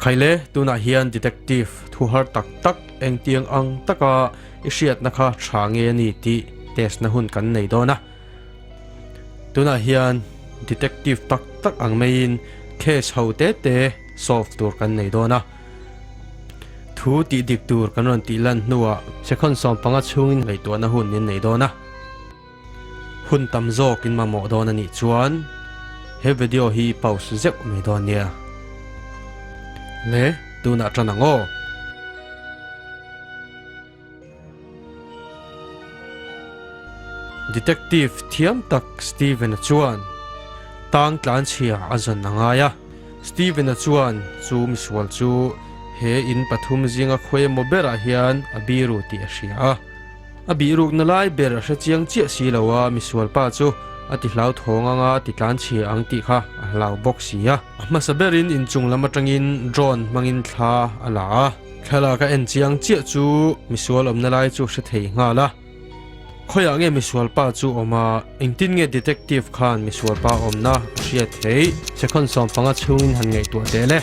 Khaile, tunah hian detective thu har tak tak engtiang ang taka i hriatna kha tha nge a ni tih test na hun kan nei dawn a. Tunah hian detective tak tak ang maiin case ho te te solve tur kan nei dawn a. Thu tih dik tur kan rawn tih lan hnuah second 15 chhungin ngaihtuahna hun in nei dawn a. Hun tam zawk in mamawh dawn a nih chuan he video hi pause zeuh mai dawn nia. Le, tunah tan ang aw. Detective thiam tak Steven-a chuan tang tlanchhia a zawn a ngai a. Steven-a chuan chu misual chu he in pathum zinga khawi emaw berah hian a biru tih a hria a. A bihrukna lai ber a hre chiang chiah si lo a, misual pa chu a ti hlauthawng anga ti tlanchhia ang tih kha a hlau bawk si a. A hmasa berin inchung lam atangin drone hmangin thla a la a. Thlalak a en chiang chiah chu misual awmna lai chu hre thei nghal a. Khawiah nge misual pa chu awm a, engtin nge detective khan misual pa awmna a hriat theih? Second 15 chhungin han ngaihtuah teh le.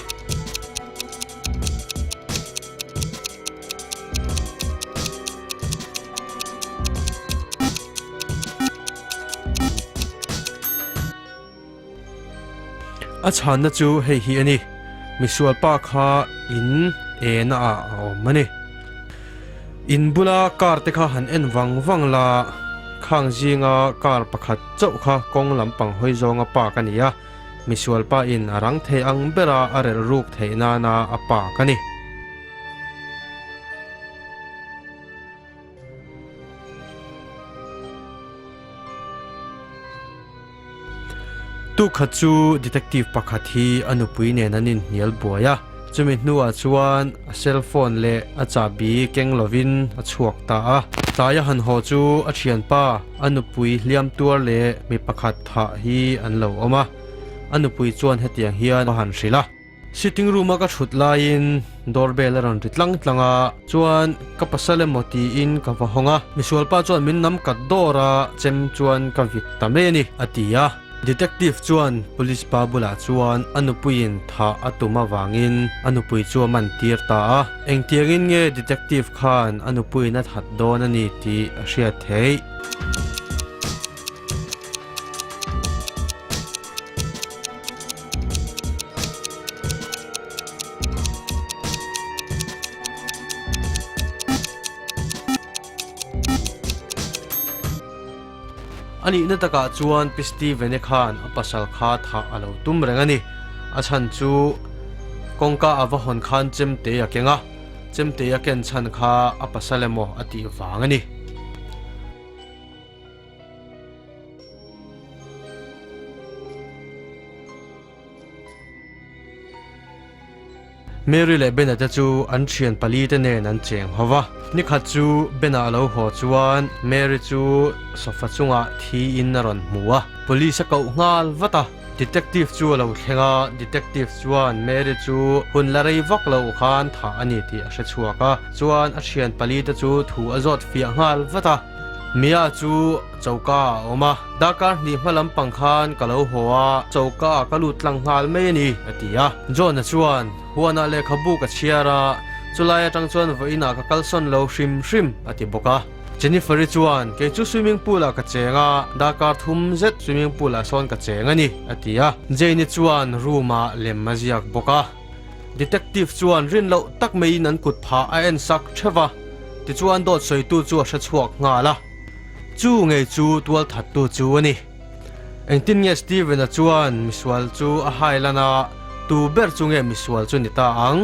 A chhanna chu hei hi a ni, misual pa kha in ena ah a awm a ni. In bula car te kha han en vang vang la, khang zinga car pakhat chauh kha kawng lampang hawi zawnga park a ni a, misual pa in a rang thei ang bera a relh ruk theih nana a park a ni. Tukhat chu detective pakhat hi a nupui nen an inhnial buai a, chumi hnuah chuan a cell phone leh a chahbi keng lovin a chhuak ta a. Tlai a han haw chu a thianpa, a nupui hliam tuar leh mi pakhat thah hi an lo awm a, a nupui chuan hetiang hian a han hrilh a. Sitting room a ka thut laiin door bell a rawn ri tlang tlang a, chuan ka pasal emaw tiin ka va hawng a, misualpa chuan min nam kat dawr a, chem chuan ka vit ta mai a ni, a ti a. Detective chuan police pa bulah chuan a nupuiin thah a tum avangin a nupui chu a man tir ta a, engtiangin nge detective khan a nupuiin a that dawn a ni tih a hriat theih. A nihna takah chuan Pi Stevene khan a pasal kha thah a lo tum reng a ni. A chhan chu kawngka a va hawn khan chemte a keng a, chemte a ken chhan kha a pasal emaw a tih vang a ni. Mary leh Bena te chu an thian pali te nen an cheng ho va. Nikhat chu Bena a lo haw chuan Mary chu sofa chungah thi in a rawn hmu a. Police a koh nghal vat a. Detective chu a lo thleng a, detective chuan Mary chu hun la rei vak loh khan thah a ni tih a hre chhuak a. Chuan a thian pali te chu thu a zawt fiah nghal vat a. Mia chu choka ah a awm a, darkar hnih hma lampang khan ka lo haw a, choka ah ka lut tlang nghal mai a ni, a ti a. John-a chuan, Huanah lehkhabu ka chhiar a, chulai atang chuan vawiinah ka kalsawn lo hrim hrim, a ti bawk a. Jennifer-i chuan, Kei chu swimming pool ah ka cheng a, darkar thum zet swimming pool ah sawn ka cheng a ni, a ti a. Jane-i chuan room ah lem a ziak bawk a. Detective chuan rin loh tak maiin an kut phah a en sak theuh a, tichuan dawt sawitu chu a hre chhuak nghal a. Chu ngei chu tual thattu chu a ni. Engtin nge Steven-a chuan misual chu a hai lan a, tu ber chu nge misual chu ni ta ang?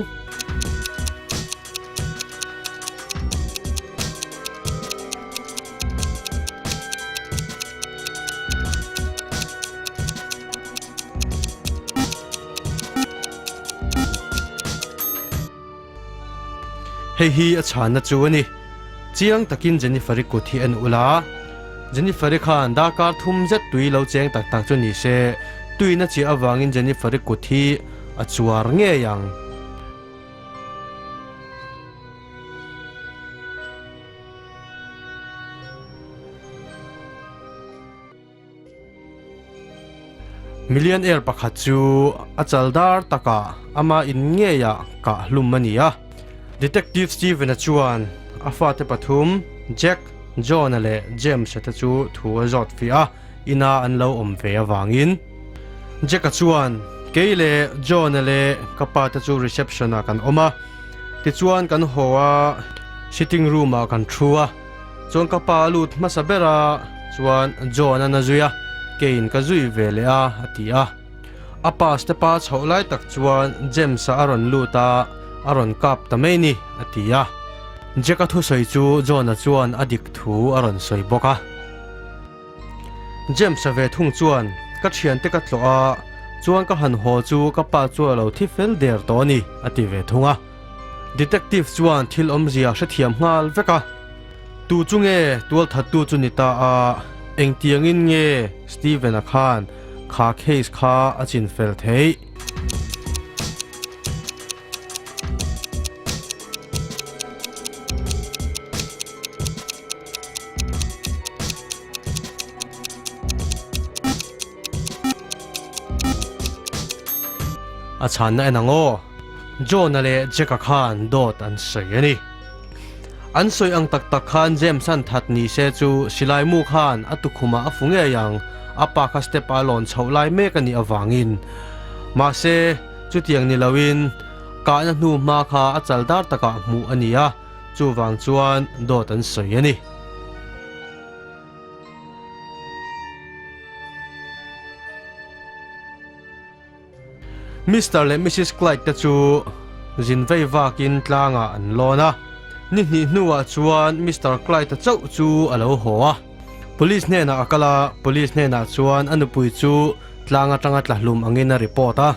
Hei hi a chhanna chu a ni. Chiang takin Jennifer-i kut hi en ula. Jennifer-i khan darkar thum zet tui lo cheng tak tak chu ni se, tuina chiah avangin Jennifer-i kut hi a chuar ngei ang. Millionaire pakhat chu a chal dar takah ama in ngeiah kah hlum a ni a. Detective Steven-a chuan a fate pathum Jack, John-a leh James-a te chu thu a zawt fiah a, ina an lo awm ve avangin. Jack-a chuan, Kei leh John-a leh ka pa te chu reception-ah kan awm a, tichuan kan haw a, sitting room-ah kan thu a, chuan ka pa a lut hmasa ber a, chuan John-a'n a zui a, keiin ka zui ve leh a, a ti a. A pa step-a chhoh lai tak chuan James-a a rawn lut a, a rawn kap ta mai ni, a ti a. Jack-a thusawi chu John-a chuan a dik thu a rawn sawi bawk a. James-a ve thung chuan, Ka thiante ka tlawh a, chuan ka han haw chu ka pa chu a lo thi fel der tawh a ni, a ti ve thung a. Detective chuan thil awmzia hrethiam nghal vek a, Tu chu nge tualthattu chu ni ta a, engtiangin nge Steven-a khan kha case kha a chin fel theih? A chhanna en ang aw. John-a leh Jack-a khan dawt an sawi a ni. An sawi ang tak tak khan James-a'n that ni se chu silai mu khan a tukhumah a fu ngei ang, a pa kha step-a lawn chhoh lai mek a nih avangin. Mahse, chutiang ni loin kahna hnu hma kha a chal dar takah hmuh a ni a. Chuvang chuan dawt an sawi a ni. Mister leh Missus Clyde te chu zin vei vakin tlangah an lawn a. Ni hnih hnuah chuan Mister Clyde-a chauh chu a lo haw a. Police hnenah a kal a, police hnenah chuan a nupui chu tlang atanga tla hlum angin a report a.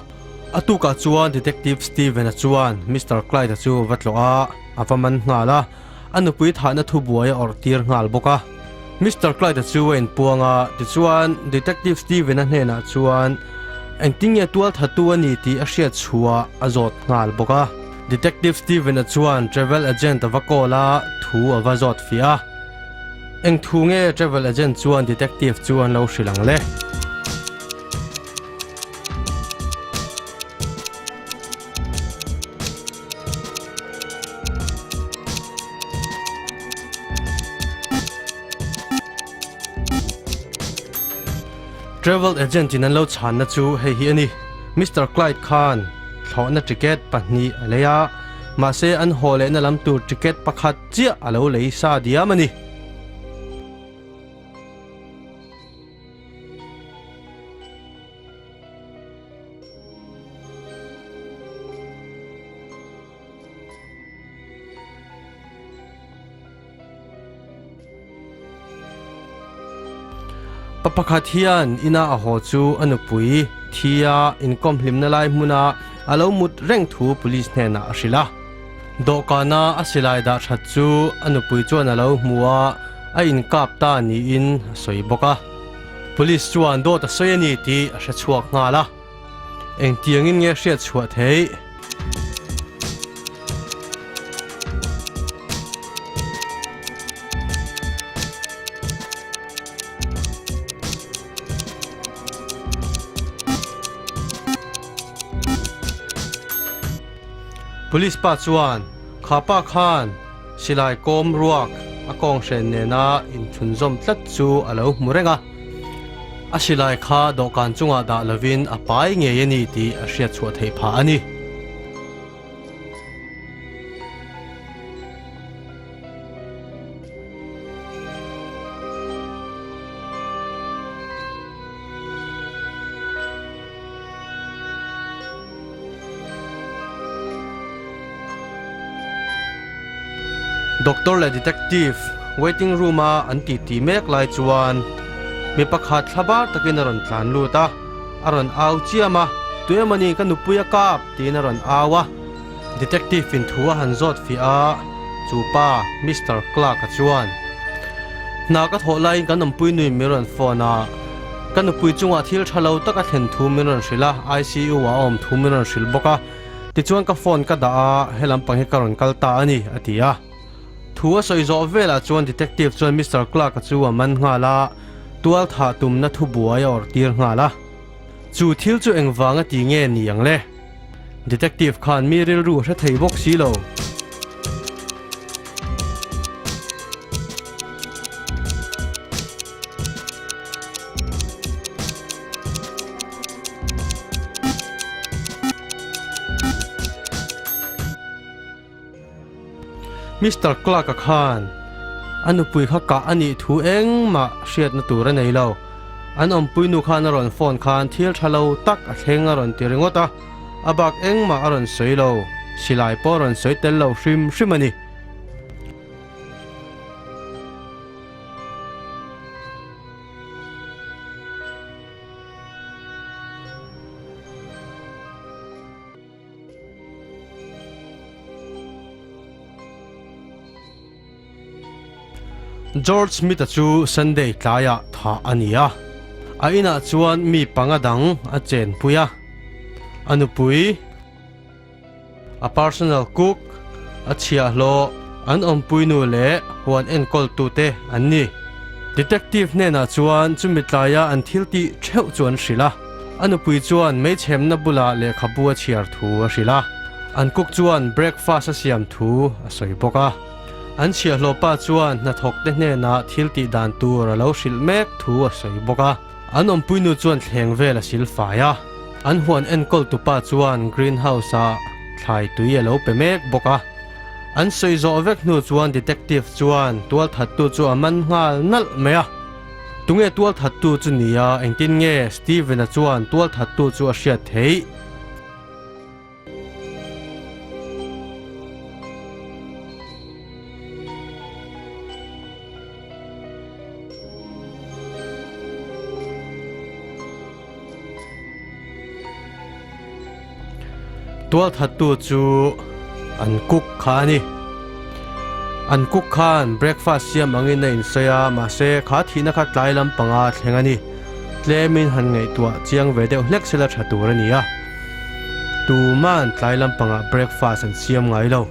A tukah chuan Detective Steven-a chuan Mister Clyde-a chu va tlawh a, a va man nghal a, a nupui thahna thubuai a awrh tir nghal bawk a. Mister Clyde-a chu a inpuang a, tichuan Detective Steven-a hnenah chuan engtin nge tual thatu a ni tih a hriat chhuah a zawt nghal bawk a. Detective Steven-a chuan travel agent a va call a, thu a va zawt fiah a. Eng thu nge travel agent chuan detective chu an lo hrilh ang le? Travel agent in an lo chhanna chu hei hi a ni. Mister Clyde khan thlawhna ticket pahnih a lei a, mahse an haw lehna lam tur ticket pakhat chiah a lo lei sa diam a ni. Pa pakhat hian ina a haw chu a nupui thi a inkawm hlimna lai hmuna a lo mut reng thu police hnenah a hrilh a. Dawhkana a silai dah that chu a nupui chuan a lo hmu a, a inkap ta niin a sawi bawk a. Police chuan dawt a sawi a ni tih a hre chhuak nghal a. Engtiangin nge hriat chhuah theih? Police pa chuan, Kha pa khan silai kawm ruak a kawng hren nena inchhunzawm tlat chu a lo hmu reng a. A silai kha dawhkan chungah dah lovin a pai ngei a ni tih a hriat chhuah theih phah a ni. Doctor leh detective waiting room a an titi mek lai chuan mi pakhat thla bar takin a rawn tlan lut a, a rawn au chiam a, Tuemawni ka nupui a kap tiin a rawn au a. Detective in thu a han zawt fiah a, chu pa Mister Clark a chuan, Hna ka thawh laiin kan awmpui nui min rawn phone a, ka nupui chungah thil tha lo tak a thlen thu min rawn hrilh a, ICU ah a awm thu min rawn hrilh bawk a, tichuan ka phone ka dah a, he lampang hi ka rawn kal ta a ni, a ti a. Thu a sawi zawh velah chuan detective chuan Mister Clark a chu a man nghal a, tual thah tumna thubuai a awrh tir nghal a. Chu thil chu engvanga ti nge ni ang le? Detective khan mi rilru a hre thei bawk si lo. Mister Clark-a khan a nupui kha kah a nih thu engmah hriatna tur a nei lo. An awmpui nu khan a rawn phone khan thil tha lo tak a thleng a rawn ti ringawt a, a bak engmah a rawn sawi lo, silai pawh a rawn sawi tel lo hrim hrim a ni. George Smith-a chu Sunday tlaiah thah a ni a, a inah chuan mi panga dang a chenpui a, a nupui, a personal cook, a chhiahhlawh, an awmpuinu leh huan enkawltute an ni. Detective hnenah chuan chumi tlaia an thil tih theuh chu an hrilh a. A nupui chuan meichhemna bulah lehkhabu a chhiar thu a hrilh a, an cook chuan breakfast a siam thu a sawi bawk a. An chhiahhlawh pa chuan hnathawkte hnenah thil tih dan tur a lo hrilh mek thu a sawi bawk a. An awmpuinu chuan thleng vel a sil fai a, an huan enkawltu pa chuan greenhouse-ah thlai tui a lo pe mek bawk a. An sawi zawh vek hnu chuan detective chuan tualthattu chu a man nghal nalh mai a. Tunge tualthattu chu nia engtin nge Steven-a chuan tualthattu chu a hriat theih? Tualthattu chu an cook kha a ni. An cook khan breakfast siam angin a insawi a, mahse kha thihna kha tlai lampanga thleng a ni. Tlemin han ngaihtuah chiang ve deuh hlek sela tha tur a ni a. Tuman tlai lampangah breakfast an siam ngai lo.